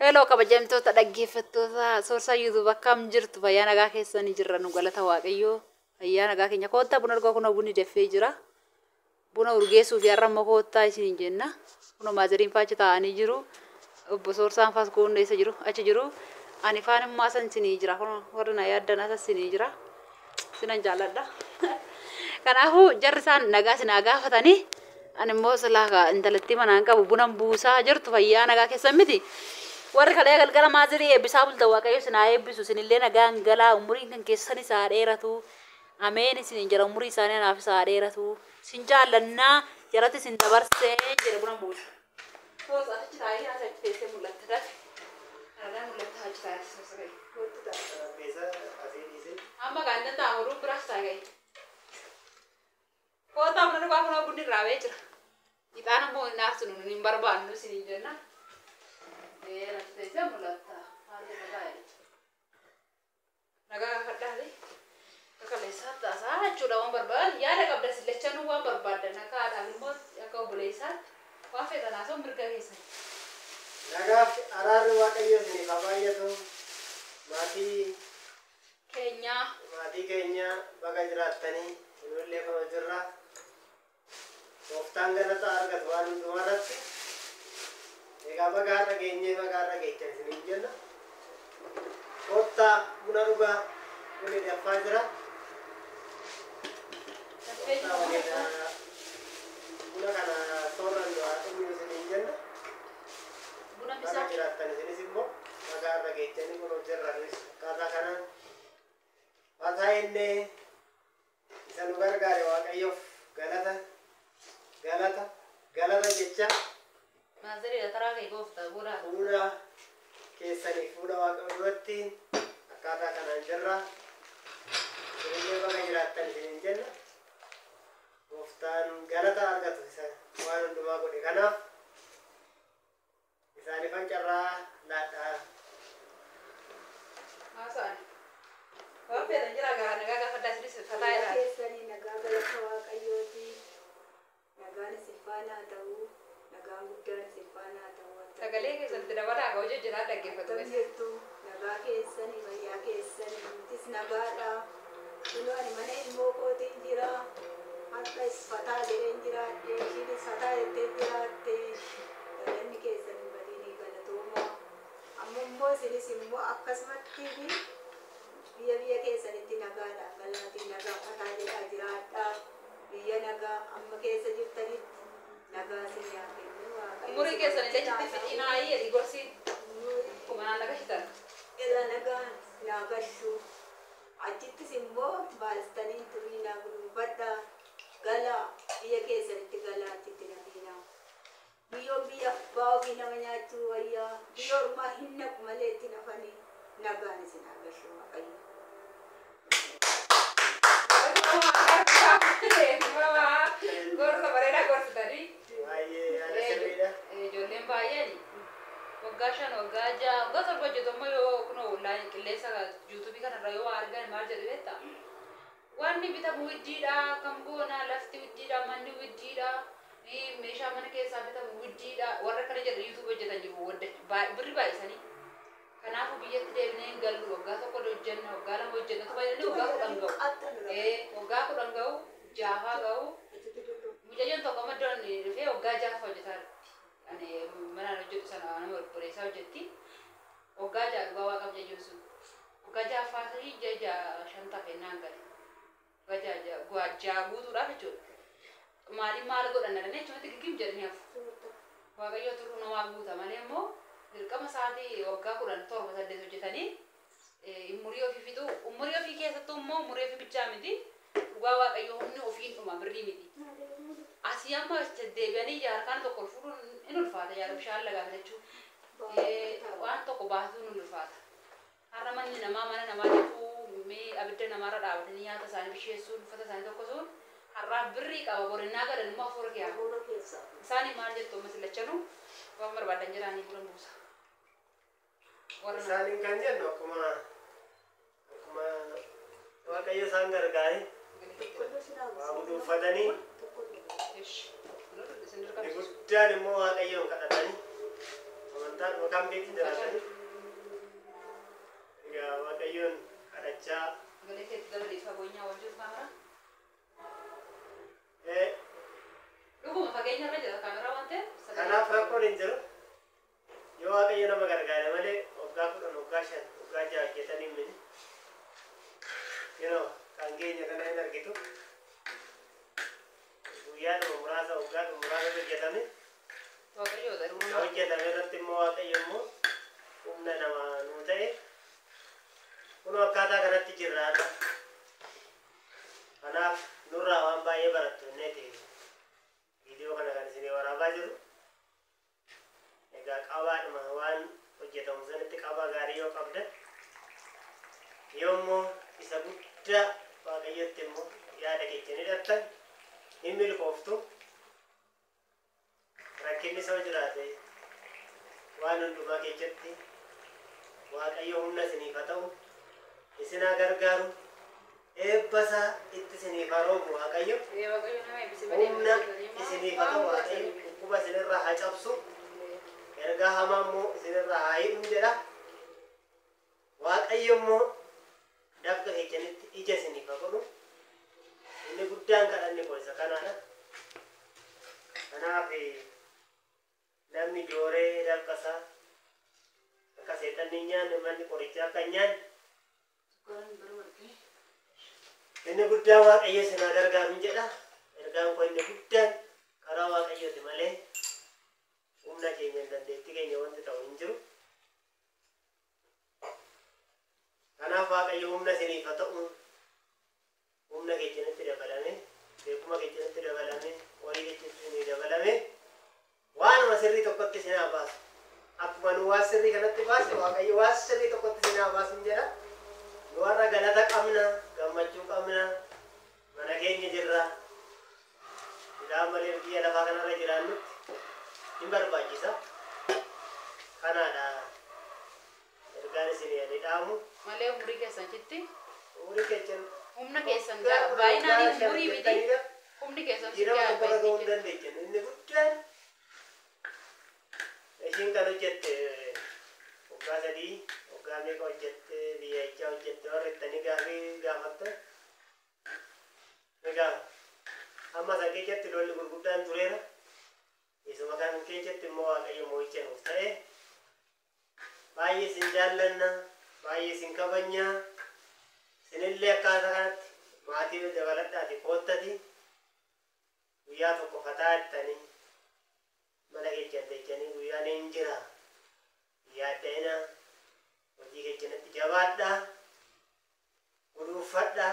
Hello kabajamtoota dhaggeeffattoota Soorsaa YouTube, akkam jirtu? Fayyaa nagaa keessanii jirra nu, galata Waaqayyoo. Fayyaa nagaa keenya. Koottaa buna dhugaa, kunoo bunni danfee jira. Buna urgeessuu fi har'a immoo koottaa isiniin jenna. Kunoo maazariin faachi taa'anii jiru. Obbo Soorsaan faas kuun eessa jiru? Achi jiru. Ani faan immoo asan isinii jira. Kunoo warri na yaaddan asan isinii jira. Sinan jaalladha. Kanaafuu jarri isaan nagaa isin haa gaafatanii. Ani immoo silaa intalattii manaan qabu bunan buusaa jirtu, fayyaa nagaa keessan miti. Warri kalee galgala maazirii eebbisaa bultan, Waaqayyo isin haa eebbisu. Isinillee nagaan galaa, umuriin kan keessanis haa dheeratu. Ameen isiniin jira, umurii isaanii anaafis haa dheeratu. Isin jaallannaa, jaratti isin dabarsee jedhe, bunan buusa. Soos achi taa'ee as achi teessee mul'atta dafi. Nagaan mul'atta, achi taa'ee soos gahi. Xarapheezaa asii dhiisee. Amma kan danda'amu oduu biraas taa'ee gahi. Kootaa buna dhugaa, kunoo bunni irraa ba'ee jira. Ixaana immoo hin aarsinu, nun hin barbaannu isiniin jenna. Ee, achi teessee mul'atta. Maal jedha baay'ee. Nagaa gaafadhaati. Akka kaleessaatti haasaa jechuudha, waan barbaadan yaada qabda sillachanuu, waan barbaaddan akka haadhaaf immoo akka obboleessaatti waan feetan haasa'u mirga keessan. Nagaaf araarri Waaqayyo isiniif haa baay'atu. Maatii keenyaa. Maatii keenya, baga jiraattanii, nullee kunoo jirra. Gooftaan galata argatu waan hundumaa irratti. Egaa baga har'a geenyee, baga har'a geechan isiniin jenna. Kottaa buna dhugaa, bunni danfaa jira. Danfee Kottaa jira. Waliin buna kana soorrannu, haa dhugnu isiniin jenna. Buna Baga misaa. jiraattan isinis immoo baga har'a geechanii, kunoo jirra nus akkaataa kanaan. Haa innee isa nu gargaare Waaqayyoof galata, galata, galata jecha. Maazariidha taraa kee gooftaa buna. Fuula keessanii fuula Waaqa duratti akkaataa kanaan jirra. Isinillee baga jiraattan isiniin jenna. Gooftaan galata argatu isa waan hundumaa godhe kanaaf isaanifan carraa laadhaa. Haasa'an. Waan feetan jira gaa, nagaa gaafadhaa isinis fataa Nagaa jedhaa. keessanii, nagaa galata Waaqayyooti. Nagaan isin faana haa ta'u. Nagaan guddaan isin faana haa ta'u. Sagalee keessatti dabalaa gaa, hojii hojjetaa dhaggeeffatu. Akkam jirtu? Nagaa keessanii, fayyaa keessanii? Nutis nagaadha. Kunoo ani mana ilmoo kootiin jira. Har'a fataa jedheen jiraadhe. Ishiinis fataa jettee jiraatte. Galanni keessan hin badinii, galatooma. Amma immoo isinis immoo akkasumatti biyya biyya keessanitti nagaadhaan galaatii, nagaa fataa jedhaa jiraadhaa. Biyya nagaa amma keessa jirtanitti nagaa isin haa kennu Waaqayyo. Umurii keessan illee achitti fixinaa jedhi gorsiin. Kumanaan naga shitan. Ela nagaan naa gashu. Achittis immoo baastanii turiinaa, guduunfadhaa. Galaa, biyya keessanitti galaa, achitti nabiinaa. Biyyoon biyya abbaa ofii nama nyaachuu wayyaa. Biyya ormaa hin naqu malee itti nafanii, nagaan isin haa gashu Waaqayyo. Gorsa bareedaa gorsitanii. Baay'ee yaada sirriidha. Ijoolleen baay'een waggaa 5, waggaa 6, waggaa 7 hojjetu. Amma yoo kunoo qilleensa YouTubeii kanarra yoo argan maal jedhu beektaa? Wanni bitamu widdiidha, kam goona, lafti widdiidha, manni widdiidha, meeshaa mana keessaa bitamu widdiidha. Warra kana jedhu YouTube hojjetan jiru birri baay'isanii. Kanaafuu biyyatti deebinee hin gallu, waggaa tokko hojjenna, waggaa 2 hojjenna, tuma jedhanii waggaa 10 ga'u. Waggaa 10 ga'u, jaafaa ga'u. Mucayyoon tokko amma iddoon dhufee waggaa jaafa hojjetaa jirti. Ani manaan hojjetu sana nama obboleessaa hojjetti. Waggaa 6, dhugaa Waaqa, mucayyoon sun. Waggaa jaaffaa sadii ji'a 6 5 tafennaan gale. Waggaa 6 6 guutuudhaaf jechuudha. Maaliin maal godhan dhaqanii achumatti gigim jedhanii hafu. Waaqayyo turuu namaa guuta malee immoo dirqama isaatii waggaa 10, 7, 8 hojjetanii umurii ofii fixuu, umurii ofii keessattuu immoo umurii ofii bichaa miti, dhugaa Waaqayyo, humni ofiin dhuma, birrii miti. Asii amma deebi'anii jaarkaan tokko ol fuudhuun in ulfaata, yaada bishaan lagaa fidachuu waan tokko baasuun in ulfaata. Har'a manni namaa mana namaa dhiquu, mee abidda namaarra dhaabatanii nyaata isaanii bisheessuun, uffata isaanii tokkosuun har'aaf birrii qaba, borinnaa galan immoo hafuura kiyyaa. Isaanii maal jettu? Amma sillachanuu waan barbaadan jedhanii, buna buusa. Warra Isaaniin kan jennu akkuma Waaqayyo isaan gargaare waa guduunfatanii, Ish. Isin inni dirqamsiisu. guddaan immoo Waaqayyoon kadhatanii amantaa Amantaadhuma kaampiitti jiraatanii. Egaa Waaqayyoon kadhachaa Sagalee keetti dabalii fageenyaa waan jiru kaameraa. Dhuguma fageenya irra jira kaameraa waan ta'eef. Kanaaf rakkoon hin jiru. Yoo Waaqayyo nama gargaare malee waggaa 10, waggaa 5, waggaa 6 hojjetanii mini. Yeroo kan keenya kana hin argitu. Guyyaadhuma muraasa, waggaadhuma muraasa hojjetame. Waaqayyo Isa hojjetame irratti immoo Waaqayyo immoo humna nama nuu ta'e. Kun akkaataa kanatti jirra har'a. Kanaaf nurraa waan baay'ee barattu inneeti viidiyoo kana kan isinii waraabaa jiru. Egaa qabaadhuma waan hojjetamu sanatti qabaa gaarii yoo qabdan, yoo immoo isa guddaa Waaqayyotti immoo yaada keenya hidhattan hin milkooftu. Rakkinni soo jiraate waan hundumaa keessatti Waaqayyo humna isiniif haa ta'u, isin haa gargaaru, eebba isaa itti isiniif haa roobu Waaqayyo. Waaqayyo nama eebbise malee Humna isiniif haa ta'u Waaqayyo, dhukkuba isinirraa haa cabsu, ergaa hamaa immoo isinirraa haa hidhu jedha. Waaqayyo immoo dafqa keessanitti ija isiniif haa godhu. Inni guddaan kadhanni koo isa kanaadha. Kanaaf namni jooree dafqa isaa akka seexanni hin nyaanne, manni qorichaa akka hin nyaanne, inni guddaan Waaqayyo isin haa gargaaru jedha. Ergaan koo inni guddaan karaa Waaqayyooti malee humna keenya hin dandeettii keenya wanti ta'u hin jiru. Kanaaf Waaqayyo humna isiniif haa ta'u, humna keenyatti dabalame, beekuma keenyatti dabalame, horii keenyatti isinii dabalame, waanuma sirrii tokkotti isin haa baasu. Akkuma nu waan sirrii kanatti baase Waaqayyo waan sirrii tokkotti isin haa baasu jedha. Nu warra galata qabna, gammachuu qabna, mana keenya jirra. Midhaan malee biyya lafaa kanarra jiraannutti hin barbaachisa. Kanaadha ergaan isinii ani dhaamu. Malee umurii keessan jitti Umurii keessan humna keessan baay'inaan umurii miti humni keessan si Jijjiirama tokko irra gahuu hin gahaa. dandeechan. Inni guddaan ishiin kan hojjette waggaa 3, waggaa meeqa hojjette, biyya ichaa hojjette warra ittanii gaafii gaafattan. Egaa amma isa keessatti lolli gurguddaan tureera. Isuma kan keessatti immoo Waaqayyo moo'icha nuuf ta'e. Baay'ee isin jaallanna, baay'ee isin kabajna. Isinillee akkaataa kanatti maatii dabaladhaati koottati. Guyyaa tokko fataa jettanii mana keessan teechanii guyyaan hin jira. Yaadda'ina hojii keessanitti jabaadhaa, guduunfadhaa,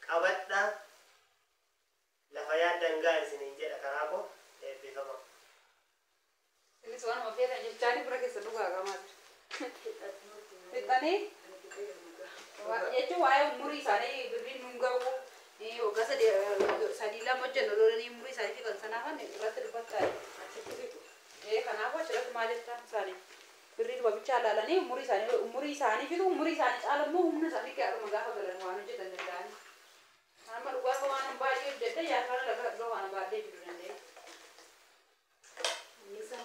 qabadhaa. Lafa yaaddan gahaa isiniin jedha karaa koo eebbifama. Innis waanuma feetan jechaanii bira keessa dhugaa qabaatu. Fixanii jechuun waa'ee umurii isaanii birriin nuun ga'u waggaa 3 2 hojjennu lolanii umurii isaanii fi kan sanaafan irratti dubbattaa. Kanaafuu achirratti maal jettaan isaanii birrii dhuma bichaa ilaalanii umurii isaanii fitu umurii isaanii caala immoo humna isaanii gaadhuma gaafa galan waan hojjetan danda'anii. Amma dhugaa akka waan baay'ee hojjedhe yaafaan lafa waan baay'ee fiduu danda'e.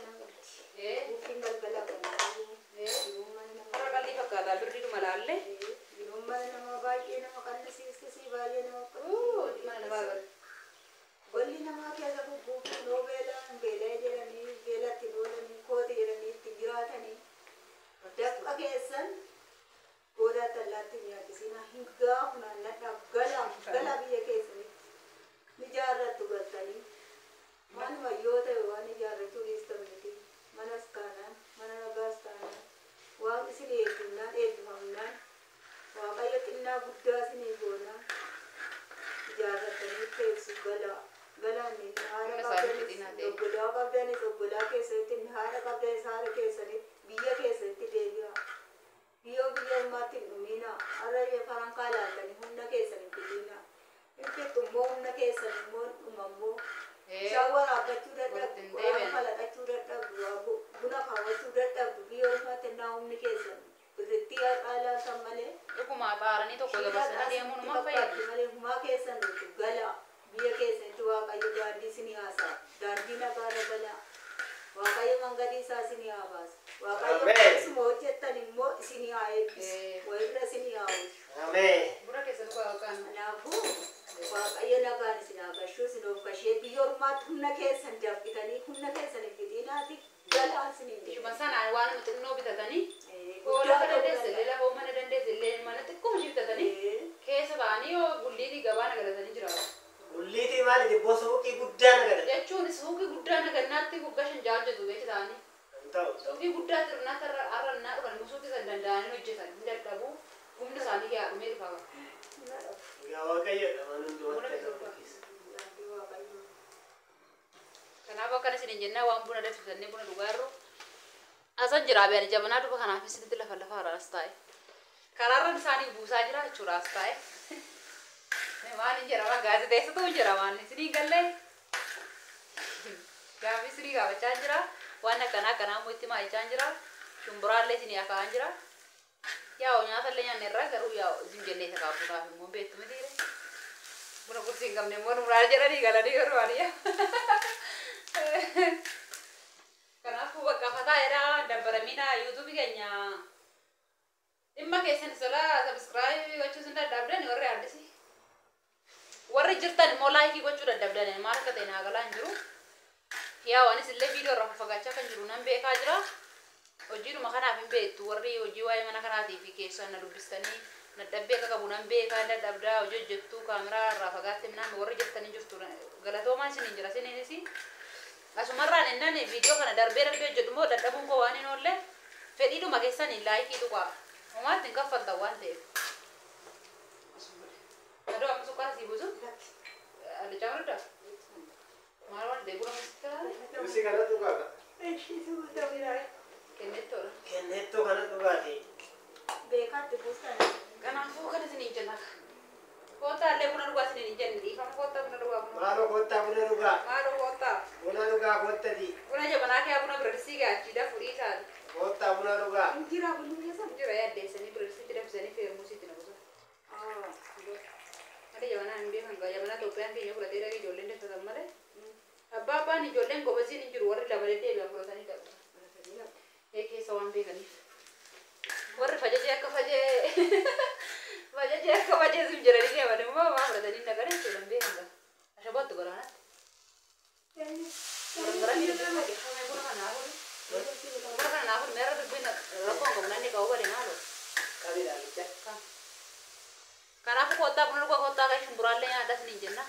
Buufin galgala kan Warra qalbii fakkaata birrii dhuma laallee. Jiruun mana namaa baay'ee nama qannisiistis, baay'ee nama Mana namaa galu. Golli namaa keessa gugguufuun yoo beelaan beela'ee jedhanii beelatti oolanii kooti jedhanii ittiin jiraatanii dafqa keessan goodaa tallaatti nyaachisina hin gaafu naannadhaa galaa galaa biyya keessanitti ni jaarrattu galtanii manuma yoo ta'e waan ijaarrachuu dhiistan miti manas taanaan mana nagaas taanaan waan isin eebbifnaan eebbifamnaan Waaqayyo xinnaa guddaa isinii goonaa ijaarratanii teessu galaa galaan inni haadha Humna isaanii qabdanis fixinaa ta'e. obbolaa qabdanis obbolaa keessanitti inni haadha qabdanis haadha keessanitti biyya keessanitti deebi'a. Biyyoo biyya ormaatti hin dhumiina. Har'a farankaa laaltanii humna keessan hin fixinaa. Hin fixxu immoo humna keessan immoo dhuma immoo. Bishaan waraabbachuu Walitti dadhabdu, hin waan deebi'an. kalaqachuu dadhabdu, waa buna kaawwachuu dadhabdu biyya ormaatti innaa humni keessan birrittii har'aa laaltan malee. Dhuguma xaaranii tokko dabarsanii deemuun numa fayyadu. Malee humaa keessan nuti gala biyya keessanitti Waaqayyo daandii isinii haasa'a. Daandii nagaarra gala. Waaqayyo mangadii isaa isinii haa baasu. Waaqayyo Ameen. akkasuma hojjettan immoo isinii haa eebbisu. Wayirra isinii haa oolchu. Ameen. Buna keessa dhugaa yookaan Kanaafuu Waaqayyo nagaan isin haa gashuu isin of gashee biyya ormaatti humna keessan dafqitanii humna keessan hin fixinaati galaa isiniin jedha. Ishuma sanaan waan xinnoo bitatanii Guddaa lafa ta'uu dandeesse illee danda'a. lafa mana dandeesse illee mana xiqqoo ishii bitatanii keessa ba'anii yoo gulliitii gabaa nagadatanii jiraatu. Gulliitii maali dibboo suuqii guddaa nagadata. Jechuun suuqii guddaa nagannaatti waggaa 5 6 hojjetu beekti ta'anii. Hin ta'u. Suuqii guddaa xirnaatti har'annaa dhufan immoo suuqii san danda'anii hojjetan hin dadhabu humni isaanii yaadumee dhufa. Egaa Waaqayyoodha waan hundumatti nama milkeessa. Daandii Waaqayyoo. Kanaaf akkana isin jennaa waan buna danfisannee buna dhugaa jirru. Asan jira biyaan jabanaa dhufa kanaaf isinitti lafa lafa haraas taa'e. Karaarra isaanii buusaa jira jechuudha as taa'e. Maal hin jedhama gaazexeessituu hin jedhama isinii gallee. Gaaffii isinii gaafachaa jira. Waan akkanaa akkanaa immoo itti maayichaa jira. Shumburaallee isinii akaa'aa jira. Yaa'u nyaatallee nyaanne irraa garuu yaa'u isin jennee isa kaabbunaaf immoo beektu miti. Buna qursii hin qabne immoo nurraa jedhanii galanii garuu baadiyyaa. Kanaafuu bakka fataa jedhaa dabbaramina yuutuubii keenya dhimma keessan sola sabiskiraayib gochuu sin dadhabdan warri addisi. Warri jirtan immoo laayikii gochuu dadhabdan maal akka ta'e naa galaa hin jiru. Yaa anis illee viidiyoo irraa fagaachaa kan jiru nan beekaa jira. Hojiidhuma kanaaf hin beektu warri hojii waa'ee mana kanaatii fi keessaan na dubbistanii dadhabbii akka qabu nan beekaa dadhabdaa hojii hojjettuu kaameraa irraa fagaatte minaan warri jirtanii jirtu galatoomaan isiniin jira isiniinis. Asumarraan innan viidiyoo kana darbee darbee hojjedhu immoo dadhabuun koo waan hin oolle fedhiidhuma keessanii laayikii tuqaa. Homaatti hin kaffaltan waan ta'eef. Adoo amma sukkaara sii buusu? Alichaa maruddaa? Maal waan ta'e buna musitti taate? Ibsi kana dhugaa. Kennettoodha. Kennettoo kana dhugaati. Beekaatti buustan. Kanaafuu kana isiniin jenna. Koottaa illee buna dhugaa isiniin hin jenne dhiifama koottaa buna dhugaa buna. Maaloo koottaa buna dhugaa. Maaloo koottaa. Buna dhugaa koottati. Buna jabanaa kee buna biradisii gaachii dafuu dhiisaati. Koottaa buna dhugaa. Injira bunni keessa. Jira yaaddeessanii biradisiitti danfisanii feermusiitti na buusa. Malee jabanaa hin beekan gaa jabanaa Itoophiyaan keenya fudhatee dhagee ijoolleen danfatan malee. Abbaa abbaan ijoolleen gobasiin hin jiru warri lama deddeebi'an fudhatanii qabu. Ee keessa waan beekaniif. Warri fajajee akka fajee fajajee akka fajee sim jedhanii deeman immoo maa fudhatanii naqan jechuudha hin beekan gaa. Ashaboottu galaanatti. Buna kana naa fuudhi. Buna kana naa fuudhi meerra dubbiin rakkoo hin qabu namni qabu bade maaloo. Qabidha bicha. Kanaafuu koottaa buna dhugaa koottaa kan shumburaallee nyaadhaa isiniin jenna.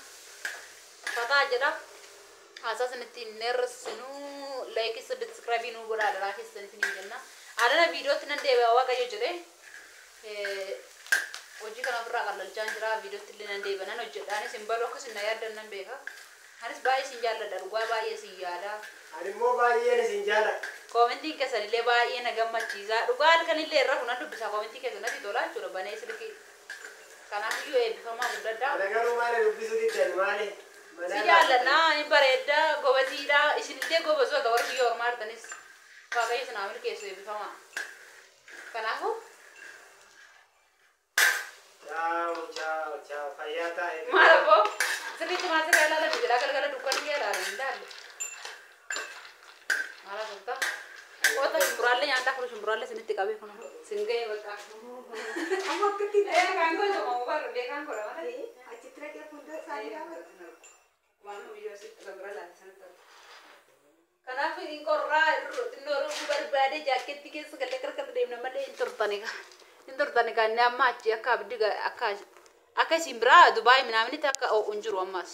Fataa jedha. Haasaa isinitti hin dheeressinuu laayikii sabiskiraabii nuu godhaa daraa keessan isiniin jenna. Adana viidiyootti nan deebi'a Waaqayyo jedhee. Hojii kana ofirraa qallalchaa jira viidiyootti illee nan deebi'a nan hojjedha. Anis hin badu akkas hin na yaaddan nan beeka. Anis baay'ee isin jaalladha dhugaa baay'ee isin yaada. Ani immoo baay'een isin jaaladha. Koomentiin keessan illee baay'ee na gammachiisa. Dhugaa halkan illee irra kunan dubbisa koomentii keessan natti tolaa jechuudha banee silkii. Kanaafiyyuu eebbifamaa guddadhaa. Ana garuu maali dubbisuu diddan maali? Si jaalladha, hin bareedda, gobaziidha. Isinillee gobazoota warri biyya ormaa jirtanis Waaqayyo isin haa milkeessu eebbifamaa. Kanaafuu Ciao ciao ciao fayyaa taa'e. maal abboo sirriitti maal sirrii ilaalame jedhaa galgala dukkanni kee ilaalan hin daalle. Maal haasofta? Qoota shumburaallee nyaataa kun shumburaallee isinitti qabee kun sin ga'ee bakka. Amma akkatti Beekaan godha moo beekaan godha malee. Achitti dhaqee fuuldura isaanii dhaabatu. Kanaaf hin qorraa xinnoo dhuguu barbaade jaakkeetti keessa galee karkata deemna malee hin turtani hin turtani kan inni amma achi akka abdii akka akka isin biraa Dubaay minaaminitti akka ho'u hin jiru ammas.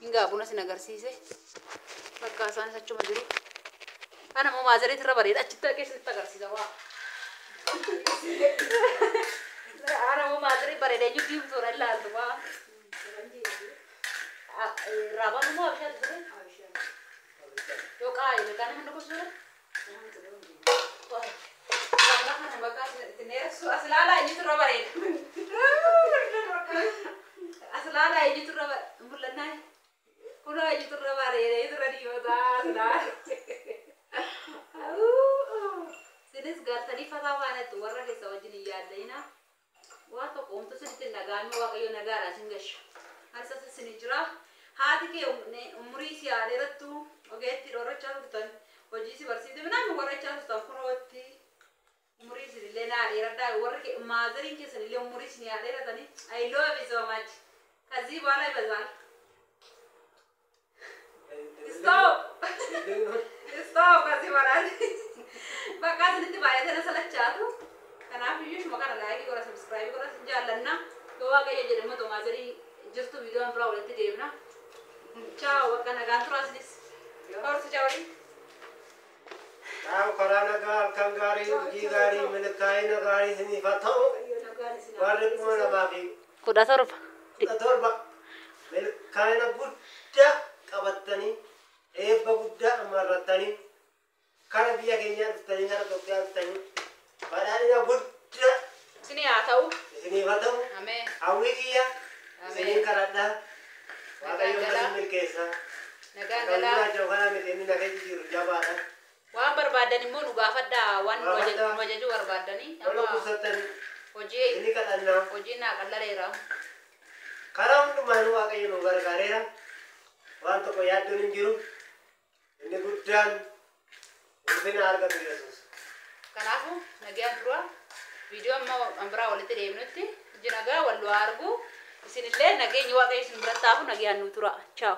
Hin gaabuna isin agarsiise. Bakka isaanis achuma jiru. Kana immoo maazariitti irra bareeda achitti akka isinitti agarsiisa waa. Ana immoo maazarii bareeda eenyu diimtuudha ilaaltu waa. Raabaan immoo abishaatu ture. Yoo qaayile kan namni dhukkubsuudha. As ilaalaa eenyutu irra bareeda. As ilaalaa eenyutu irra mul'annaa. Kunoo eenyutu irra bareeda eenyutu irra diyootaa as ilaalaa. Isinis galtanii fataa baanattu warra keessa wajjin hin yaadda'ina. Waan tokko homtuu isinitti hin dhaga'amne Waaqayyo nagaadha isin gasha. Harsa isin jira. Haati kee umurii si haa dheerattu ogeettii dhoorachaa turtan. Hojii si barsiifte minaan warra ichaa turtan kunootti umurii isinillee naa dheeradhaa, warri maazariin keessanillee umurii isin haa dheeratanii. I love you so much. ከዚህ በኋላ ይበዛል። Stop, stop. ከዚህ በኋላ በቃ isinitti baay'atee na salachaatu. Kanaaf iyyuu shuma kana like godha, subscribe godha, sin jaallanna. Yoo Waaqayyo jedhe immoo maazarii jirtu viidiyoon biraa walitti deemna. Ciao, bakka nagaan turaa isinis. Horsi jawari. Ta'u karaa nagaa, halkan gaarii, hojii gaarii, milkaa'ina gaarii isiniif haa ta'u. Waaqayyo nagaan isin haa Warri kuma geessisu. lamaa fi 17. 17 milkaa'ina guddaa qabattanii, eebba guddaa amarrattanii, kara biyya keenyaa dhuftanii, kara Itoophiyaa dhuftanii, badhaadhina guddaa Isinii haa ta'u. isiniif haa ta'u. Ameen. Hawwii kiyya isiniin Ameen. kadhadhaa. Waaqayyo Nagaan galaa. isin milkeessa. Nagaan Kan galaa. jiraachuu kana miti, inni na keessa jiru jabaadha. Waan barbaadan immoo nu gaafadhaa, waan nu Gaafadhaa. nu ajajuu barbaadanii. Wal Amma dhukkubsattan hojii inni kadhannaa. hojii naa qallaleera. Karaa hundumaan Waaqayyo nu gargaareera. Waan tokko yaaddoon hin jiru. Inni guddaan ulfina argatu Yesuus. Kanaafuu nagaan tura. Viidiyoo amma an biraa walitti deemnutti iji nagaa wal nu haa argu. Isinillee nageenyi Waaqayyo isin biratti haafu, nagaan nu tura. Ciao.